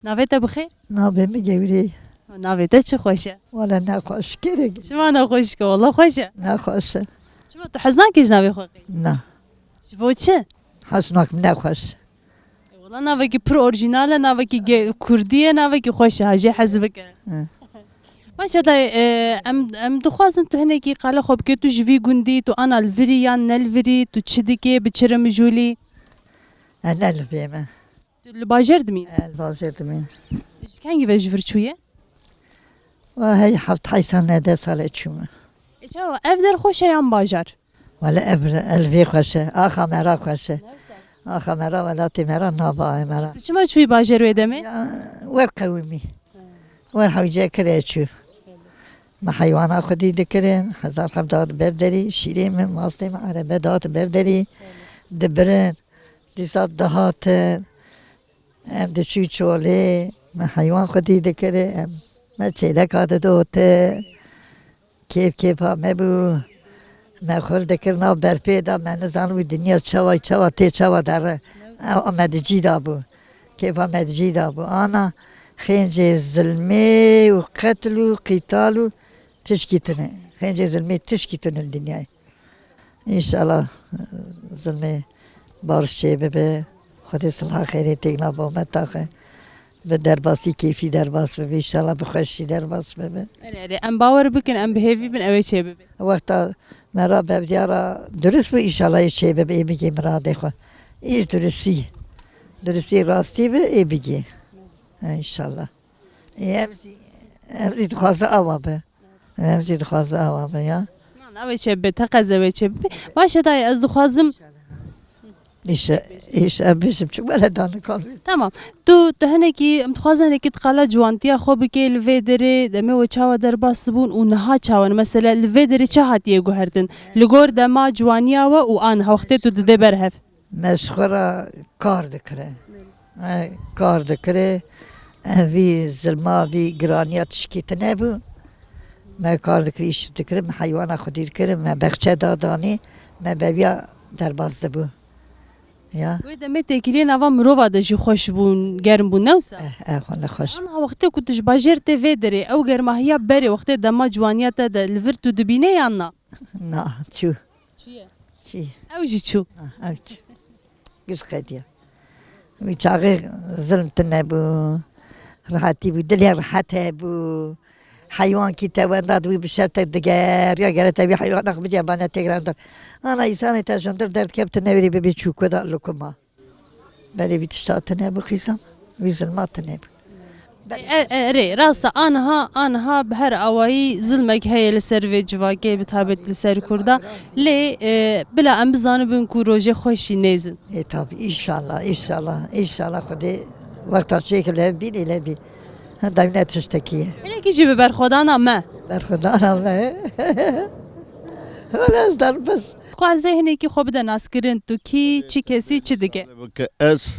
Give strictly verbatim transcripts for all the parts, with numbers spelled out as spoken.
Navê te bi xêr? Navê min Gewrî. Navê te çi xweş e. Wele nexweş, kêrek. Çima nexweş ke? Wele xweş e. Nexweş e. Çima tu hez nakî ji navê xwe qey? Na. Ji bo çi? Hez nakim, nexweş. E, wele navekî pir orjînal e, navekî ge-, kurdî ye, navekî xweş e, ha jê hez bike. Hı. Baş e dayê, e, em, em dixwazin tu hinekî qala xwe bike, tu ji vî gundî, tu ana li virî yan ne li virî, tu çi dikê, bi çi re mijûlî? E, ne li vê me. Tu li bajêr dimînî? E, li bajêr dimînim. Ji kengî ve ji vir çûye? Wa hey heft heyt sal ne deh sal e çûme. E çawa, ev der xweş e yan bajar? Wele ev, ev vê xweş e. Axa me ra xweş e. Axa me ra, welatê me ra, nava me ra. Tu çima çûyî bajêr wê demê? Ya, wer qewimî. Wer hewce kire çû. Me heywana xwedî dikirin, hezar heb dat ber derî, şîrê min, mastê min, erebe dat ber derî, dibirin. Dîsa dihatin, em diçû çolê, me heywan xwedî dikiri, em, me çêleka didotin. Kêf kêfa me bû. Me xul dikir nav berfê de, me nizanibû dinya çawa, çawa tê, çawa dere. Ew me di cî de bû. Kêfa me di cî de bû. Ana xêncê zilmê û qetil û qîtal û tişkî tune. Xêncê zilmê tişkî tune li dinyayê. Înşallah, e, zilmê barş çê bibe. Xwedê silha xêrê têkna bo me taxe. Bi derbasî, kêfî derbas bibe. Înşallah bi xweşî derbas bibe. Erê, erê. Em bawer bikin, em bi hêvî bin, ew ê çê bibe. Wexta me ra bevdiyara durist bû, înşallah ê çê bibe, ê bigê miradê xwe. Îş duristî. Duristî rastî bi, ê bigê. Înşallah. Ê, em zî, em zî dixwaze awa be. Em zî dixwaze awa be ya. Na, na, wê çê bibe, teqez e wê çê bibe. Baş e dayê, ez dixwazim. Îşe, îşe, em bêjim çi wele danikan. Tamam. Tu, tu hinekî, em dixwazin hinekî tu qala ciwantiya xwe bikê li vê derê, demê we çawa derbas bûn û niha çawa ne? Mesela li vê derê çi hatiye guhertin? Li gor dema ciwaniya we û aniha wextê tu didê ber hev. Me ji xwe re kar dikire. Me kar dikire. Em vî zilma, vî giraniya tişkî tune bû. Me kar dikir, îş dikir, me heywana xwedî dikir, me bexçe da danî, me beviya derbas dibû. Ya. Wê demê têkiliyê nava mirova de jî xweş bûn, germ bûn, ne wisa? Eh, eh, wele xweş. Ama wextê ku tu ji bajêr tê vê derê, ew germahiya berê wextê dema ciwaniya te de li vir tu dibînê yan na? Na, çû. Çûye. Çî. Ew jî çû. Ah, ew çû. Giş qediya. Wî çaxê zilm tune bû. Rehetî bû. Dilê rehet hebû. Heywankî te wenda dibû, bi şev te digeriya, gere te wî heywana xwe bidî, em ba ne têgirandin. Ana îsanê te ji hundir derdikevtine wêrî bibî çû ku da lukuma. Belê vî tişta tune bû qîzam, vî zilma tune bû. E, e, erê, rast e, aniha, aniha bi her awayî zilmek heye li ser vê civakê, bi taybet li ser Kurda. Lê, e, bila em bizanibin ku rojê xweş jî nêzin. Ê tabî, înşallah, înşallah, înşallah Xwedê wexta çêkir li hev bînê, li hev bî. Hinda ne tiştekî ye. Hinekî jî bi berxwedana me. Berxwedana me. Wele ez derbas. Ku ez ê hinekî xwe bide naskirin, tu kî, çi kesî, çi dike? Bike ez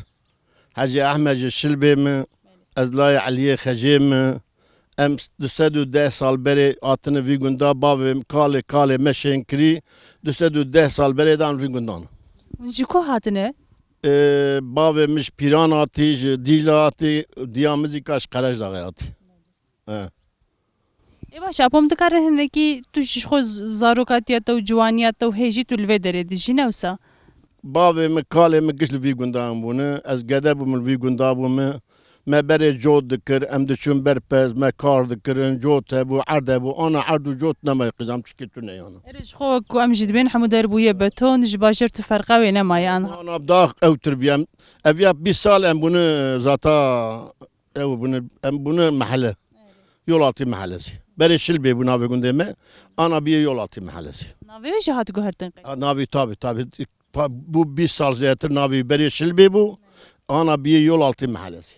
Hecî Ehmed ji Şilbê me, ez layê Eliyê Xecê me. Em du sed û deh sal berê hatine vî gunda, bavê kalê kalê me şên kirî, du sed û deh sal berê dan vî gundan. Hûn ji ku hatine? Ee, bavê min ji Pîran hatî, ji Dîcle hatî, diya min zî ka ji Qerejdaxê hatî. He. Ê baş, apo min dikare hinekî tu ji xwe z-, zarokatiya te û ciwaniya te û hê jî tu li vê derê dijî, ne wisa? Bavê min, kalê min giş li vî gundan bûne. Ez gede bûm, li vî gunda bûme. Me berê cot dikir, em diçûn ber pez, me kar dikirin, cot hebû, erd hebû. Ana erd û cot nemaye qîzam, çikî tune yana. Erê, ji xwe wek ku em jî dibên hemû der bûye beton, ji bajêr tu ferqa wê nemaye aniha. Ana dax ewtir bûye. Em, ev ya bîst sal em bûne zata Ew bûne, em bûne mehele. Yolaltî mehelesî. Berê Şilbê bû navê gundê me. Ana bîye Yolaltî mehelesî. Navê wê jî hat guhertin qey? Ha, navî tabi, tabi. Pa-, bû bîst sal zêdetir navî berê Şilbê bû. Ana bîye Yolaltî mehelesî.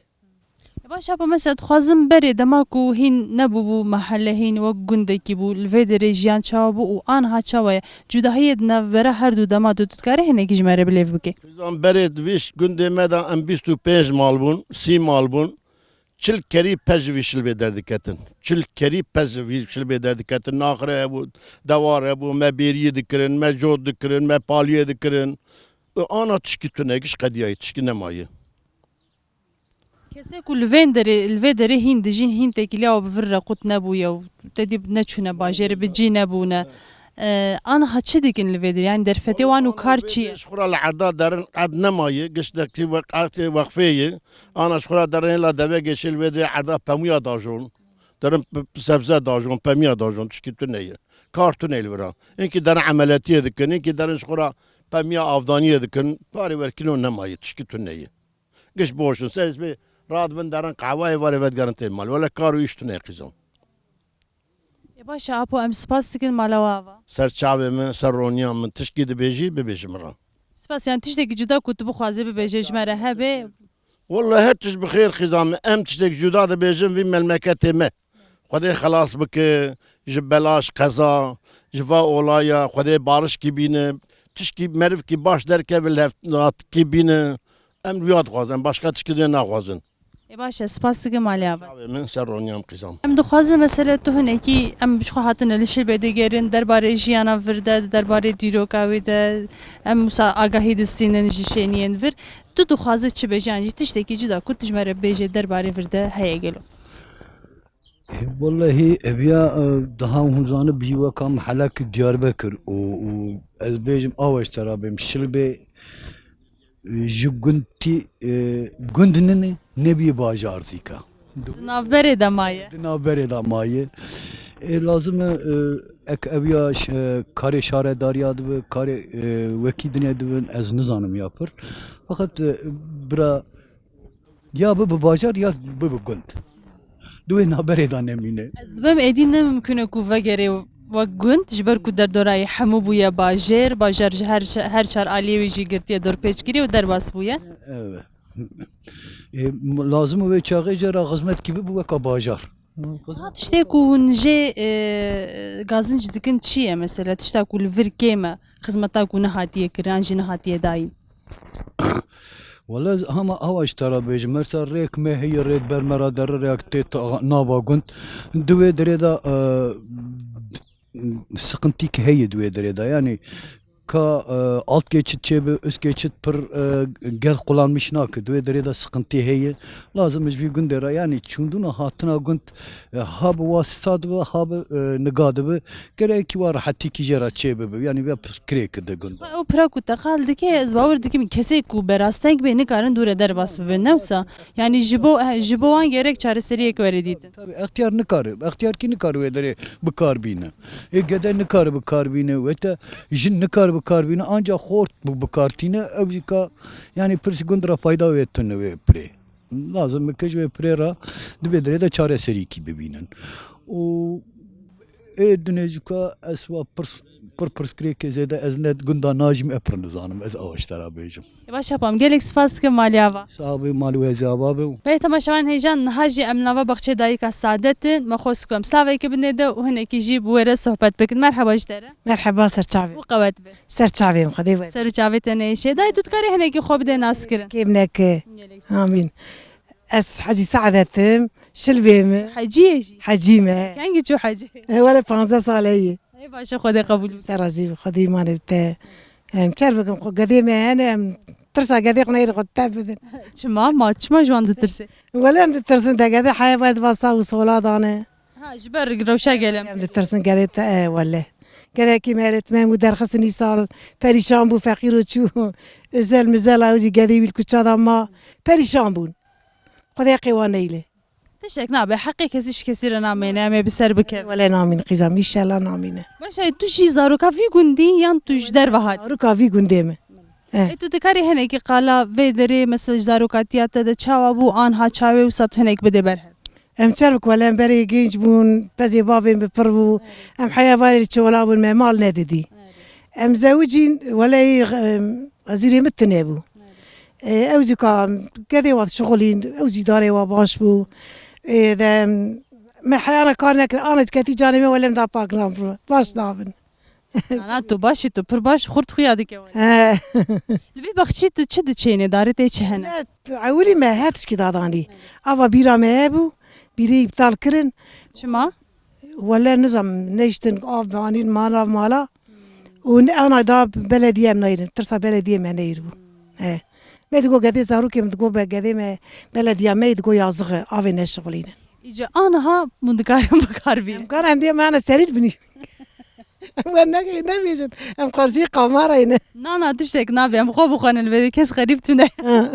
E, baş, apa, mesela dixwazim berê dema ku hîn nebûbû mehele, hîn wek gundekî bû, li vê derê jiyan çawa bû û aniha çawa ye? Cudahiyê di navbera her du dema de tu dikarî hinekî ji me re bilêv bikî? Xizan berê di vî gundê me de em bîst û pênc mal bûn, sî mal bûn. Çil kerî pez ji vî Şilbê derdiketin. Çil kerî pez ji vî Şilbê derdiketin. Naxire hebû, dewar hebû, me bêriyê dikirin, me cot dikirin, me paliyê dikirin. Ana tişkî tune, giş qediyayî, tişkî nemaye. Kesê ku li vên derê, li vê derê hîn dijîn, hîn têkiliya û bi vir re qut nebûye û te dî neçûne bajêrê, bi cî nebûne. E, aniha çi dikin li vê derê? Yani derfetê wan û kar çi ye? Ji xwe re li erda derin erd nemaye, giştekî weqetê wexfê ye. Ana ji xwe re derin hêla devê gêşê li vê derê erda pemûya dajon. Derin p-, p-, sebze dajon, pemûya dajon, tişkî tune ye. Kar tune li vira. Hinkî derin emeliyatiyê dikin, hinkî derin ji xwe re pemûya avdaniyê dikin. Parê werkîno nemaye, tişkî tune ye. Giş boş in. Ser sibê radibin derin qehweyê, varê vedigerin tên mal. Wele kar û îş tune qîzan. Ê baş e apo, em spas dikin mala we ava. Ser çavê min, ser roniya min, tişkî dibêjî, bibêje min re. Spas, yani tiştekî cuda ku tu bixwazê bibêje ji me re hebe? Wele her tişt bi xêr qîzan min. Em tiştek cuda dibêjin vî memleketê me. Xwedê xelas bike ji bela, ji qeza, ji va olaya, Xwedê barişkî bîne, tişkî merivkî baş derkeve li hevnatikî bîne. Em wiya dixwazin, em başqa tişkî din naxwazin. Ê baş e, spas dikim malê ava. Çavê min ser roniyam qîzan. Em dixwazin mesela tu hinekî, em ji xwe hatine li Şilbê digerin, derbarê jiyana vir de, derbarê dîroka wî de, em wisa agahî distînin ji şêniyên vir. Tu dixwaze çi bêje, yan jî tiştekî cuda ku tu ji me re bêje derbarê vir de heye gelo? E, wellehî eviya, e, daha hûn zanibî weka mihelek Diyarbekir û, û ez bêjim awe ji te re bêm Şilbê, e, ji gundtî, e, gund nîne, nebî bajar zîka. Di navberê de maye. Di navberê de maye. E, lazim e, e, ek eviya ş-, e, karê şaredariya dibe, karê, e, wekî dinê dibin, ez nizanim ya pir. Fakat, e, bira Ya bibe bajar ya bibe gund. Di wê navberê de nemîne. Ez dibêm êdî ne mimkun e ku vegerê wek gund, ji ber ku derdorayê hemû bûye bajêr, bajar ji her çe-, her çar aliyê wê jî girtiye dorpêçkirî û derbas bûye. Evet. E, lazim e wê çaxê jê re xizmetkî bibe weka bajar. Xizmet- Ha, tiştê ku hûn jê, e, gazinc dikin çi ye mesela? Tişta ku li vir kêm e, xizmeta ku nehatiye kirin an jî nehatiye dayîn? Wele ez hema awa ji te re bêjim, mersa rêk me heye, rê ber me re dere, rêk tê ta-, nava gund. Di wê derê de, e, sıkıntîk heye di wê derê de. Yani ka, e, alt geçit çêbe, üst geçit pir, e, gel kullanmış nake. Di wê derê de sıkıntı heye. Lazim ji vî gundê re, yani çûndina hatina gund, e, ha bi wasita dibe, ha bi, e, niga dibe. Gerekî wa rehetîkî jê re çê bibe. Yanî vê pirsgirêk di gund. Ew pira ku te qal dike, ez bawer dikim kesê ku berasteng bê nikarin dûre derbas bibin. Ne wisa? Yanî ji bo, ji bo wan gerek çareseriyek were dîtin. Tabii extiyar nikare. Extiyarkî nikare wê derê bi kar bîne. Ê gede nikare bi kar bîne. Wê te jin nikare bi kar bîne. Anca xort bi, bi kar tîne. Ew jî ka, yanî pir ji gund re fayda wê tune wê pirê. Lazim e ke ji wê pirê re di vê derê de çareserîkî bibînin. Û ê dinê jî ka ez wa pirs, pir pirsgirêkê zêde ez ne gunda najim e pir nizanim, ez awa ji te re bêjim. Ê baş e, pam gelek spas dikim malê ava. Sax bê, mal û hêzê ava be. Belê temaşevan hêjan, niha jî em nava baxçê dayika Saadet in. Me xwest ku em slavekê bidin dê de û hinekî jî bi wê re sohbet bikin. Merheba ji te re. Merheba, ser çavê. Û qewet be. Ser çavê min, Xwedê we. Ser û çavê te neyşe. Dayê, tu dikarî hinekî xwe bidê naskirin? Kêm neke. Gelek spas. Amîn. Ez Hecî Saadet im, Şilvê me. Hecî ye jî? Hecî me. Kengî çû hecî? E, wele panzdeh sal heye. Ê baş e, Xwedê qebûl bike. Te razî be, Xwedê îmanê te. Em çer bikim, xwe gedê me hene, em tirsa gedê xwe neyre xwe te bidin. Çima? Ma çima ji wan ditirsê? Wele em ditirsin, te gedê heye ve diva sağ û sola dane. Ha, ji ber rewşa gelê em. Em ditirsin gedê te, e, wele. Gedekî me re tîm û derxistin îsal, perîşan bû, feqîr û çû. Özel mizel ew jî gedê wî li kuça da ma, perîşan bûn. Xwedê qê wan neyle. Tiştek nabe, heqê kesî ji kesî re namêne, em ê bi ser bikevin. Wele namîn qîzam, înşellah namîne. Baş e, tu jî zaroka vî gundî yan tu ji derve hatî? Zaroka vî gundê me. Eh. Ê, tu dikarî hinekî qala vê derê, mesela ji zarokatiya te de çawa bû, anha çawa ye, wisa tu hinek bidê berhev? Em çer bik, wele em berê genç bûn, pezê bavê min pir bû. Em heya varê li çiwala bûn, me mal nedidî. Em zewicîn, wele, em, hezîrê min tune bû. E, ew jî ka gedê wat şixulîn, ew jî darê wa baş bû. E, de, me heyana kar nekir, ana diketî canê me, wele em da pak nabin, baş nabin. Na, na, tu baş î, tu pir baş xurt xuya dike wele. He. Li vî baxçî tu çi diçênê, darê tê çi hene? Ne, ewilî me her tişkî dadanî. Ava bîra me hebû, bîrê îptal kirin. Çima? Wele nizam, neştin av danîn mala mala. Û ne ana da belediye em neyrin. Tirsa belediye me neyir bû. He. Me digo gedê zarokê, min digo be gedê me, belediya me yê digo yazix e, avê neşixulînin. Îca aniha hûn dikarin bikar bînin. Em karin, em dê me ana serî dibinî. Em we ne-, nebêjin. Em xwerzî kamerayê ne. Na, na, tiştek nabe. Em xwe bixwenin vê kes xerîb tune. Ha.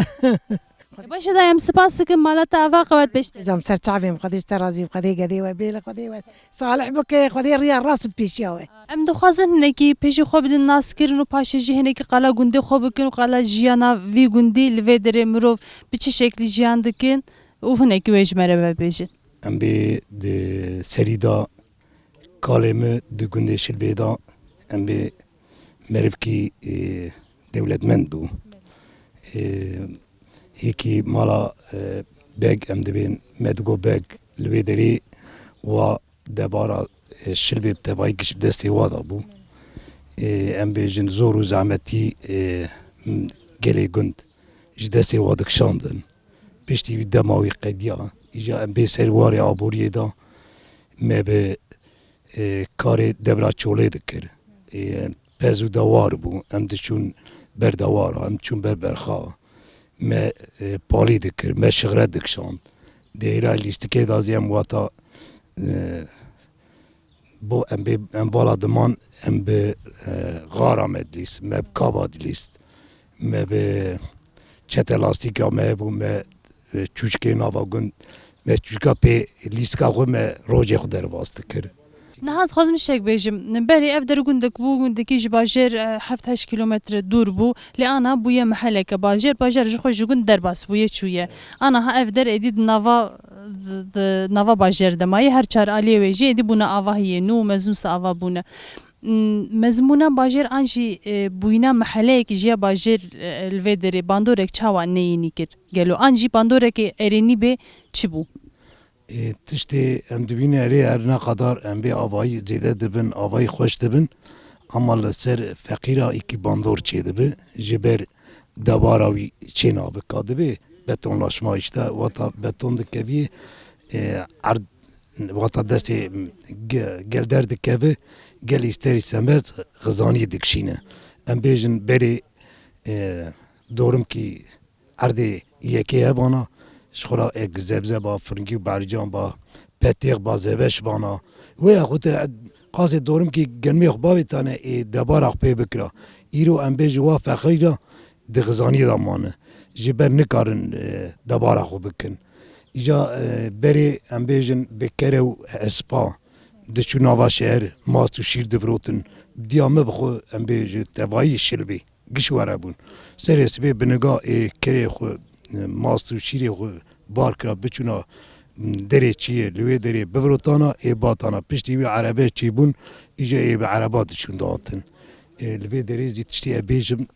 E, baş e da em spas dikin, mala te ava qewet pêş te. Zam ser çavê min, Xwedê ji te razî, Xwedê gedê we bêle, Xwedê we salih bike, Xwedê riya rast bid pêşiya we. Em dixwazin hinekî pêşî xwe bidin naskirin û paşê jî hinekî qala gundê xwe bikin û qala jiyana vî gundî li vê derê mirov bi çi şeklî jiyan dikin û hinekî wê ji me re vebêjin. Em bê di serî de kalê min di gundê Şilbê de em bê merivkî, e, dewletmend bû. E, hêkî mala, e, beg em dibên, me digo beg li wê derê wa debara, e, Şilbê bi tevayî giş bi destê wa de bû. E, em bêjin zor û zehmetî, e, gelê gund ji destê wa dikişandin. Piştî wî dema wî qediya. Îja em bê ser warê aboriyê de me bi, e, karê devra çolê dikir. E, pez û dewar bû. Em diçûn ber dewara, em diçûn ber berxa. Me, e, palî dikir, me şixre dikişand. Dêra lîstikê de zî em wata, e, bo em bê, em vala diman, em bi, e, xara me dilîst, me bi kava dilîst, me bi çete lastîka me hebû, me, e, çûçikê nava gund, me çûçika pê lîstika xwe me rojê xwe derbas dikir. Niha dixwazim tiştek bêjim. Berê ev der gundek bû, gundekî ji bajêr, e, heft heşt kîlometre dûr bû. Lê ana bûye miheleke bajêr, bajêr ji xwe ji gund derbas bûye çûye. Anaha ev der êdî di nava, di, di nava bajêr de maye, her çar aliyê wê jî êdî bûne avahiyê nû û mezin wisa ava bûne. M-, mezin bûna bajêr an jî, e, bûyîna miheleyekî ji ya bajêr, e, li vê derê bandorek çawa neyînî kir? Gelo an jî bandorekê erênî bê çi bû? Ê, tiştê em dibîne erê her ne qadar em bê avayî zêde dibin, avayî xweş dibin, ama li ser feqîra îkî bandor çêdibi, ji ber dewara wî çênabi. Ka dibê betonlaşma, işte, wata beton dikeviyê, e, erd, wata destê ge-, gel derdikeve, gel îsterî semed xizanî dikişîne. Em bêjin berê, e, dormkî erdê yekê hebana, ji xwe ra ek zebze ba, firingî û bercan ba, petêx ba, zebeş bana. Wê ya xwe te qasê dorimkî genmê xwe bavê tane ê debara xwe pê bikira. Îro em bê ji wa feqîra di xizaniyê de mane. Ji ber nikarin, e, debara xwe bikin. Îca, e, berê em bêjin bi kere û hespa diçû nava şeher, mast û şîr divirotin. Diya me bi xwe em bê ji tevayî Şilbê. Giş were bûn. Serê sibê bi niga ê kerê xwe, mast û şîrê xwe bar kira, biçûna derê çiyê, li wê derê bivirotana, ê batana. Piştî wî erebe çêbûn, îca ê bi ereba diçûn dihatin. Ê, li vê derê zî tiştê ez bêjim.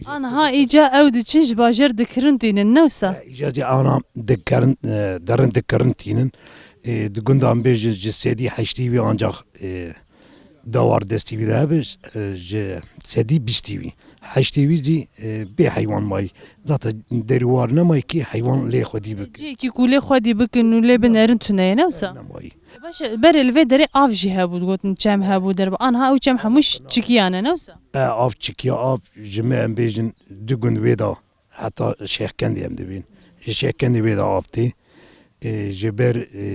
Aniha îca ew diçin ji bajêr dikirin tînin, ne wisa? E, îca zî ana dikirin, e, derin dikirin tînin. E, di gundan bêjin ji sedî heştî wî ancax, e, dawar destî wî de hebe, e, ji sedî bîstî wî. Heştê wî zî, e, bê heywan mayî. Zaten derî war nemayî kî heywan lê xwedî bikin. Cihekî ku lê xwedî bikin û lê binerin tune ye, ne wisa? Nemayî. Baş e, berê li vê derê av jî hebû, digotin çem hebû derba. Anha ew çem hemû ş-, çikiyane, ne wisa? E, av çikiya, av ji me em bêjin du gund wê de. Heta Şêxkendê em dibîn. Ji Şêxkendê wê de av tê. E, ji ber, e,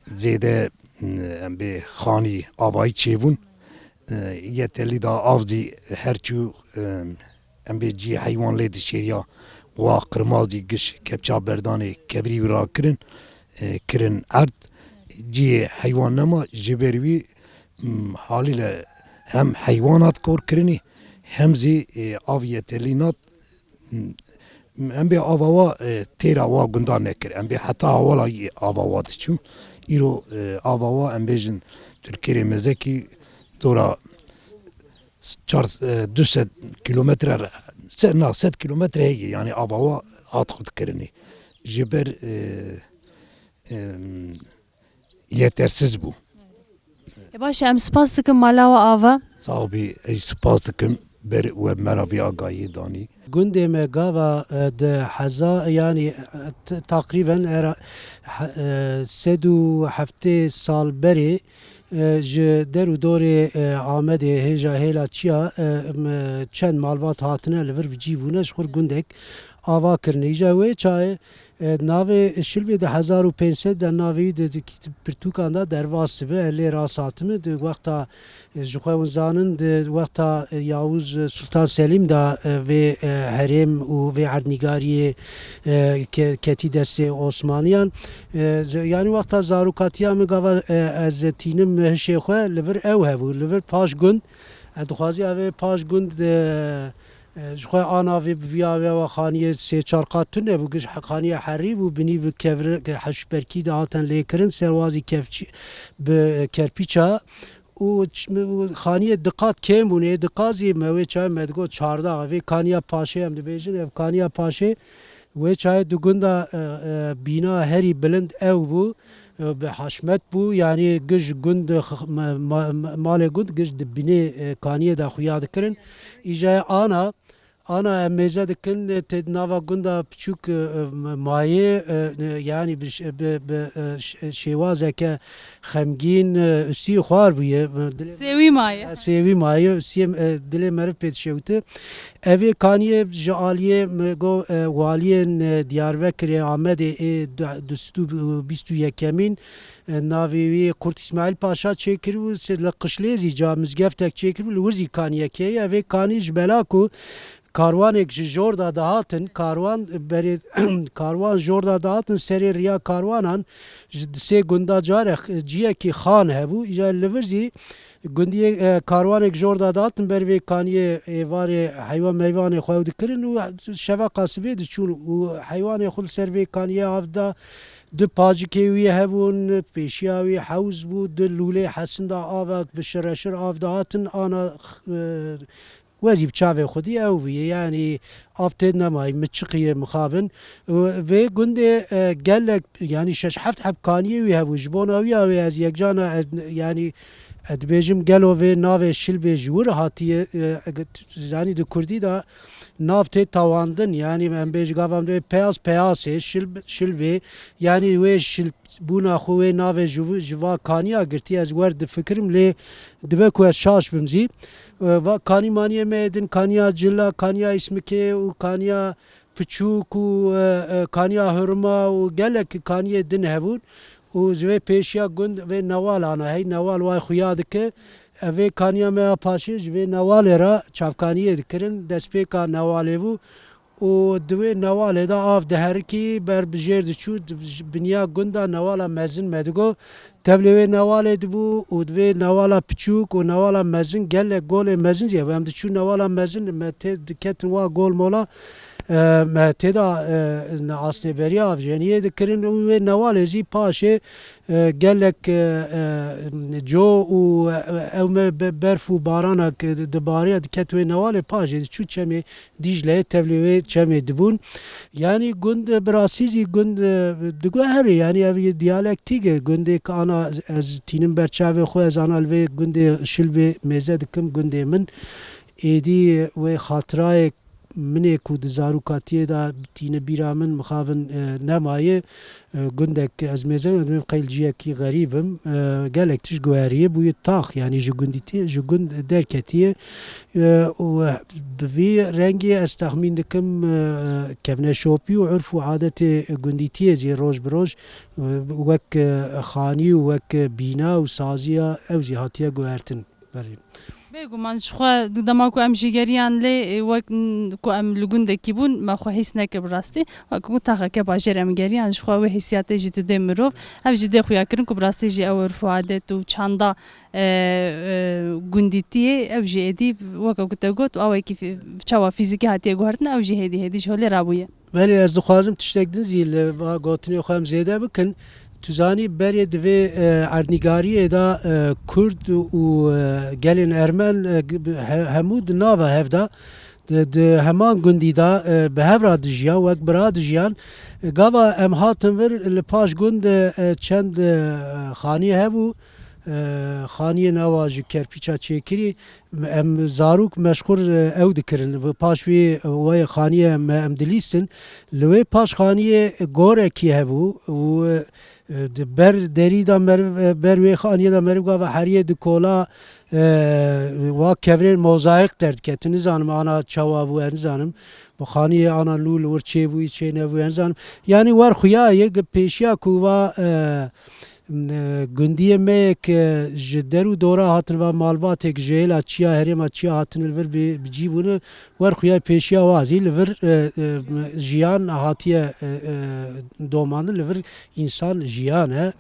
zêde, e, em bê xanî avayî çêbûn. E, yetelî da av zî her çû, e, em bê cihê heywan lê dişêriya. Wa qirmazî giş kepça berdanê kevirî wî rakirin, e, kirin erd. Cihê heywan nema, ji ber wî, m, halîle hem heywan hat korkirinî, hem zî, e, av yetelî nat. Em bê ava wa, e, têra wa gundan nekir. Em bê heta hawala yê ava wa diçû. Îro, e, ava wa em bêjin tu li kêrê mezekî dora çar, e, du sed kîlometre re, se-, na sed kîlometre heye, yanî ava wa hat xwe dikirinê. Ji ber, e, e, yetersiz bû. E, baş e, em spas dikin mala we ava. Sax bî, ez spas dikim ber we me ra vî agahiyê danî. Gundê me gava, e, di heza, yanî, e, t-, teqrîben era, he-, e, sed û heftê sal berê, e, ji der û dorê, e, Amedê hêja hêla çiya, e, m-, çend malbat hatine li vir bi cî bûne, ji xwe gundek ava kirine. Îja wê çayê, e, navê Şilbê di hezar û pênc sed de navê wî di, di kit-, pirtûkan de derbas dibe. Ez lê rast hatime di wexta, e, ji xwe hûn zanin, di wexta, e, Yavuz, e, Sultan Selîm de, e, vê, e, herêm û vê erdnîgariyê, e, ke-, ketî destê Osmaniyan. E, z-, yanî wexta zarokatiya min gava, e, ez tînim hişê xwe, li vir ew hebû, li vir paş gund. Ez dixwazî ev ê paş gund, e, e, ji xwe ana vê bi viya ve wa xaniyê sê çar qat tune bû, giş he-, xaniye herî bû, binî bi kevir-, hewşberkî de hatin lêkirin, serwazî kevçî-, bi kerpîça û ç-, û xaniyê di qat kêm bûn, ê di qat zî me wê çay me digot çarda. Vê kaniya paşê em dibêjin, ev kaniya paşê wê çayê di gunda, e, e, bîna herî bilind ew bû, e, bi haşmet bû, yanî giş gund, x-, ma-, ma-, malê gund giş di binê, e, kaniyê de xuya dikirin. Îja ana, ana em mêze dikin, e, tê di nava gunda piçûk, e, e, mayê, e, e, yanî bi ş-, bi, bi, e, ş-, şêwazeke xemgîn, e, ustî xwar bûye. Dilê Sêwî maye. Sêwî maye, ustiyê, e, dilê meriv pê dişewite. Evê kaniyê ji aliyê, e, go, e, waliyên, e, Diyarbekirê, Amedê ê du-, du sed û bîst û yekemîn, e, navê wî Kurt Îsmaîl Paşa çêkiribû, se-, li Qişlê zî ca mizgeftek çêkiribû, li wir zî kaniyek heye. Evê kanî ji bela ku karwanek ji jor de dihatin, karwan berê, karwan jor de dihatin, serê riya karwanan ji di sê gunda carek ciyekî xan hebû. Îca li vir zî gundiyê, e, karwanek jor de dihatin ber vê kaniyê êvarê heywan meyvanê xwe ew dikirin û şeveqa sibê diçûn û heywanê xwe li ser vê kaniyê av da. Du pacikê wî hebûn, pêşiya wî hewz bû, du lûlê hesin da avak bi şireşir av dihatin, ana, e, wezî bi çavê xwedî ew bûye, yanî av tê nemayî, mi çiqiyê mixabin. Û vê gundê, e, gelek, yanî şeş heft heb kaniyê wî hebû. Ji bona wî ya wê ez yekcana, e, yanî, e, dibêjim gelo vê navê Şilbê ji wir hatiye, e, e, zanî di kurdî de nav tê tawandin, yanî em bêj gavan vê peyas peyasê, Şilb-, Şilbê, yanî wê şil-, bûna xwe wê navê ji, ji va kaniya girtî, ez wer difikirim, lê dibe ku ez şaş bim zî. E, va kanî maniyê me yê din, kaniya Cila, kaniya Îsmikê û kaniya Piçûk û, e, e, kaniya Hurma û gelek kaniyê din hebûn û ji vê pêşiya gund vê newal ana hey, newal way xuya dike. Ev vê kaniya me ya paşê ji vê newalê re çavkaniyê dikirin, destpêka newalê bû. Û di wê newalê de av diherikî, ber bi jêr diçû, di-, ji biniya gunda newala mezin me digo. Tevlê wê newalê dibû û di vê newala piçûk û newala mezin gelek golê mezin jî hebû. Em diçû newala mezin, me tê diketin wa gol mola, e, me tê de, e, ne asnê beriya avjeniyê dikirin û wê newalê zî paşê, e, gelek, e, e, co û, e, ew me be-, berf û barana ke di-, dibariya diket wê newalê paşê diçû çemê Dîcleyê tevlê wê çemê dibûn. Yanî gund, e, bi rastî zî gund, e, diguherê, yanî ev yê diyalektîk e. Gundê ki ana ez tînim ber çavê xwe, ez ana li vê gundê Şilbê mêze dikim, gundê min. Êdî wê xatirayek min ê ku di zarokatiyê de tîne bîra min mixabin, e, nemaye. E, gundek ez mêze me, dibêm qey li ciyekî xerîb im. E, gelek tişt guheriye bûye tax, yanî ji gundîtiyê, ji gund derketiye. E, û bi vî rengê ez texmîn dikim, e, kevneşopî û urf û adetê gundîtiyê zî roj bi roj, e, wek, e, xanî û wek bîna û saziya ew zî hatiye guhertin. Berî. Bêguman ji xwe dema ku em jî geriyan lê, e, wek, n-, ku em li gundekî bûn, me xwe hîs nekir bi rastî. Wek ku taxeke bajêr em geriyan, ji xwe wê hîsiyatê jî didê mirov. Ev jî dê xuya kirin ku bi rastî jî ew urf û adet û çanda, e, e, gundîtiyê, ev jî êdî weke ku te got, awekî fî-, çawa fîzîkî hatiye guhertin, ew jî hêdî hêdî ji holê rabûye. Belê, ez dixwazim tiştek din zî li va gotinê xwe em zêde bikin. Tu zanî berê di vê, e, erdnîgariyê de, e, Kurd û, e, gelên Ermen, e, g-, bi-, he-, hemû di nava hev de, di, di heman gundî de, e, bi hev re dijiyan, wek bira dijiyan. E, gava em hatin vir, li paş gund, e, e, çend, e, xanî hebû. e, xaniyên ewa ji kerpîça çêkirî, em zarok meşxûr, e, ew dikirin. Bi paş wî, e, wê xaniyê me em dilîstin. Li wê paş xaniyê gorekî hebû û, e, di ber derî de meriv, e, ber wê xaniyê de meriv gava heriyê di kola, e, wa kevirên mozayik derdike. Tu nizanim ana çawa bû, ez nizanim. Bi xaniyê ana lû li wir çê bûyî, çê nebûyî, ez nizanim. Yanî wer xuya yê gi pêşiya ku va, e, e, gundiyê me yê ke ji der û dora hatin va malbatêk ji hêla çiya herêma çiya hatin li vir bi, bi cî bûne, wer xuya pêşiya wazî li vir, e, e, jiyan hatiye, e, e, domandin, li vir însan jiyan e.